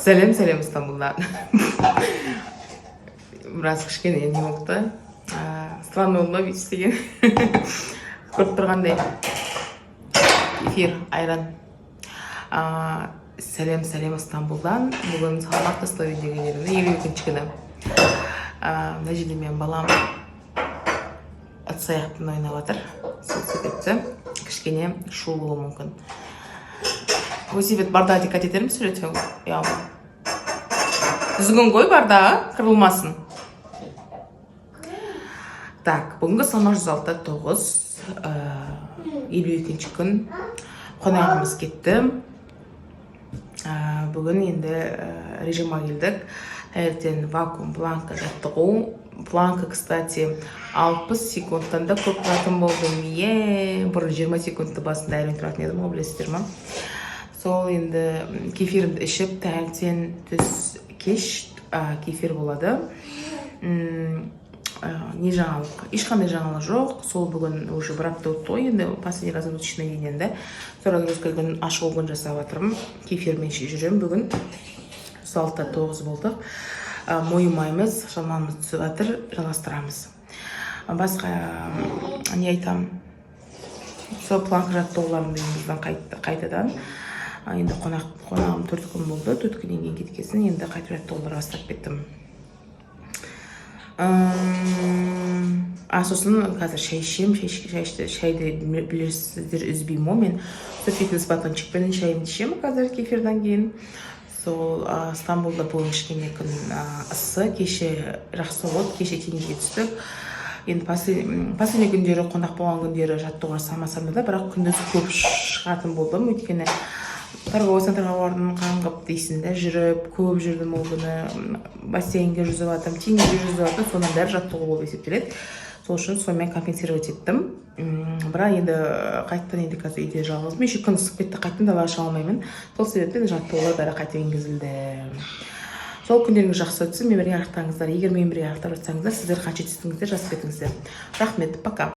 Сәлем, сәлем Стамбулдан. Біраз кішкене не болды, странно болды ма бүйтіп істеген. Көріп тұрғандай, кефир, айран. Сәлем, сәлем Стамбулдан. Бүгін салмақ тастау деген жерінде 52-күні. Мына жерде менің балам ыдыс аяқпен ойнап жатыр, сол себепті кішкене шу болуы мүмкін. Васифет, bardağa dikkat eder misin lütfen yavrum? Düzgün koy bardağı, kırılmasın. Так, бүгінгі салмақ 106,9, 52-күн. Қонағымыз кетті. Бүгін енді режимға келдік. Таңертең вакуум, планка жаттығу. Планка, кстати, 60 секундтан да көп тұратын болдым. Е, бұрын 20 секундты басында әрең тұратын едім ғой, білесіздер ма? Сол енді кефирімді ішіп, таңертең, түс, кеш кефир болады. Не жаңалық? Ешқандай жаңалық жоқ. Сол бүгін уже бір апта өтті ғой енді последний разгрузочный день да. Сол разгрузка күн, ашығу күн жасап жатырмын. Кефирмен жүремін бүгін. 106,9 болдық. Мойымаймыз, салмағымыз түсіп жатыр, жалғастырамыз. Басқа не айтамын? Сол планка жаттығуларын деймізден қайтадан. Енді қонағым 4 күн болды. 4 күннен кейін кеткесін енді қайтып жаттығуларға бастап кеттім. А сосын қазір шай ішемін. Шайды білесіздер, үзбеймін ғой мен. Сол фитнес батончикпен шайымды ішемін қазір кефирдан кейін. Сол Стамбулда бүгін кішкене күн ыссы, кеше жақсы болды, кеше теңізге түстік. Енді последний күндері, қонақ болған күндері жаттығу жасамасам да, бірақ күндіз көп шығатын болдым, өйткені торговый центрға бардым, қаңғып дейсің да, жүріп, көп жүрдім ол күні. Бассейнге жүзіп жатырмын, теңізге жүзіп жатырмын, соның бәрі жаттығу болып есептеледі. Сол үшін сонымен компенсировать еттім. Бірақ енді қайтадан енді қазір үйде жалғызбын, еще күн ысып кетті, қайтадан далаға шыға алмаймын. Сол себептен жаттығулар бәрі қайта енгізілді. Сол, күндеріңіз жақсы өтсін, менімен бірге аяқтаңыздар. Егер менімен бірге аяқтап жатсаңыздар, сіздер қанша түстіңіздер, жазып кетіңіздер. Рахмет, пока.